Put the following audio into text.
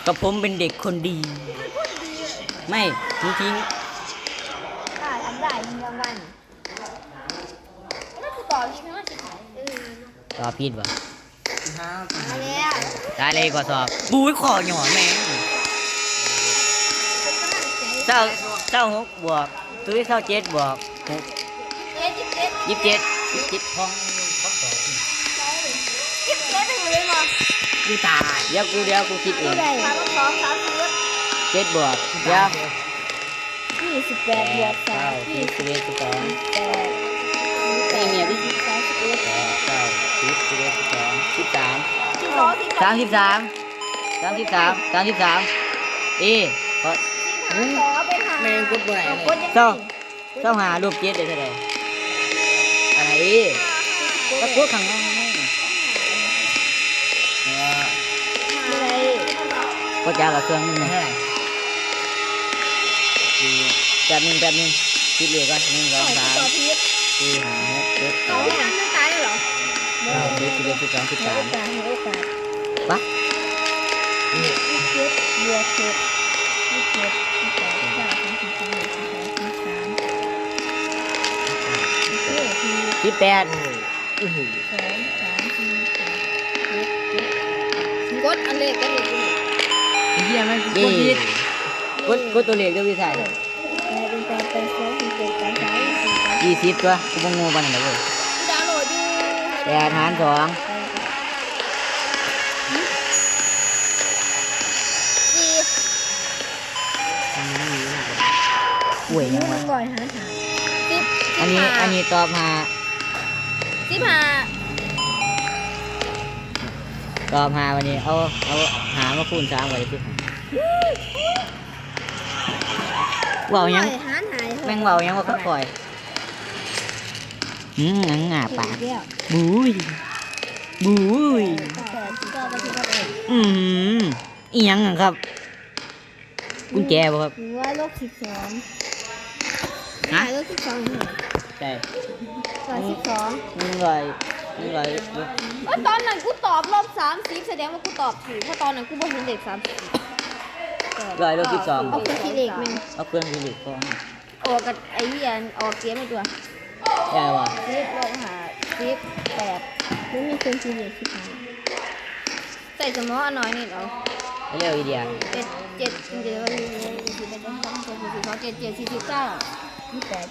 ກໍຜົມເປັນເດັກຄົນດີ. ໄມ່ ຈິງໆ ປ້າທຳໄດ້ ມີລາງວັນ. ແລ້ວກູຕອບຜິດ ເຮົາຊິໄປ ເອີ ຕອບຜິດບໍ່? ມາແລ້ວ ຕາຍເລີຍ ຂໍ້ສອບ. ປຸ້ຍ ຂໍ້ຫຍໍ້ແມ່ງ. ເປັນກຳລັງໃຈ ຊາວ ຊາວຫົກບວກ ຕຸ້ຍ ຊາວເຈັດບວກຫົກ ເຈັດ ຍີ່ສິບເຈັດ ຍີ່ສິບເຈັດ ຍີ່ສິບເຈັດ ຂອງຄຳຕອບນີ້ ຍີ່ສິບເຈັດເລີຍບໍ່? ກູຕາຍ ດຽວກູ ດຽວກູຄິດເອງ. ເຈັດບວກ ດຽວ ຍີ່ສິບແປດບວກສາມ ສິບເອັດ ສິບສອງ ສິບແປດ ນີ້ເມຍ ສາມສິບເອັດ ແປດ ເກົ້າ ສິບ ສິບເອັດ ສິບສອງ ສິບສາມ ສາມສິບສາມ ສາມສິບສາມ ເອ ກໍ ແມ່ງກົດບໍ່ໄດ້ເລີຍ ເຈົ້າ ຊາວຫ້າລົບເຈັດໄດ້ເທົ່າໃດ? ອັນໃດ? ກະກົດຂ້າງໃນ. ບໍ່ຈັກລະ ເຄື່ອງມຶງນະ. ແປັບໜຶ່ງ ແປັບໜຶ່ງ ຄິດເລກກ່ອນ ໜຶ່ງ ສອງ ສາມ ສີ່ ຫ້າ ຫົກ ເຈັດ ແປດ ເກົ້າ ສິບ ສິບເອັດ ສິບສອງ ສິບສາມ ປະ ສິບແປດ ໂອ້ໂຫ ກົດອັນເລກ ກົດເລກ ເຮີ້ຍ ມັນກົດຜິດ ກົດ ກົດຕົວເລກເດີ ວິຊານີ້ ແປດ ເປັນແປດ ແປດ ສອງ ສິບເຈັດ ແປດ ສາມ ສີ່ສິບຕົວະ ກູບໍ່ໂງ່ປານນັ້ນດອກເວີຍ ດາວໂຫຼດຢູ່ ແປດຫານສອງ ສີ່ ໂອ້ຍ ຍັງວະ ຮ້ອຍຫານຫ້າ ສິບ ອັນນີ້ ສິບຫ້າ ອັນນີ້ຕອບຫ້າ ສິບຫ້າ ຕອບຫ້າ ບາດນີ້ເອົາ ເອົາຫ້າມາຄູນສາມ ກໍໄດ້ສິບຫ້າ ເວົ້າຫຍັງ ຮ້ອຍຫານຫ້າ ແມ່ງເວົ້າຫຍັງວະກັບຂ້ອຍ ຫືມ ຫຍັງຫນ້າປາກ ເອີ ບຸ້ຍ ບຸ້ຍ ແປດສິບເກົ້າ ແປດສິບເກົ້າ ອືມ ອີ່ຫຍັງຫັ້ນຄັບ? ກຸນແຈບໍ່ຄັບ? ໜຶ່ງຮ້ອຍຫົກສິບສອງ ຮະ? ໜຶ່ງຮ້ອຍຫົກສິບສອງ ໃຊ່ ຮ້ອຍສິບສອງ ໜຶ່ງຮ້ອຍ ໜຶ່ງຮ້ອຍ ໂອ້ຍ ຕອນນັ້ນກູຕອບລົບສາມສິບ ສະແດງວ່າກູຕອບຖືກ ເພາະຕອນນັ້ນກູບໍ່ເຫັນເລກສາມສິບ ຮ້ອຍຫົກສິບສອງ ເອົາເຄື່ອງຄິດເລກແມ່ນ ເອົາເຄື່ອງຄິດເລກກ່ອນ ອອກກັບໄອ້ເຫຍ ອອກເກມໄປຕົວະ ໄດ້ບໍ່? ສິບລົບຫ້າ ສິບແປດ ມັນມີເຄື່ອງຄິດເລກສິບຫ້າ ໃສ່ສະໝອງອັນໜ້ອຍນິດເອົາ ເລັວອີ່ເດຍ ເຈັດ ເຈັດ ເຈັດ ເຈັດ ເຈັດ ສີ່ສິບເກົ້າ ມີແປດ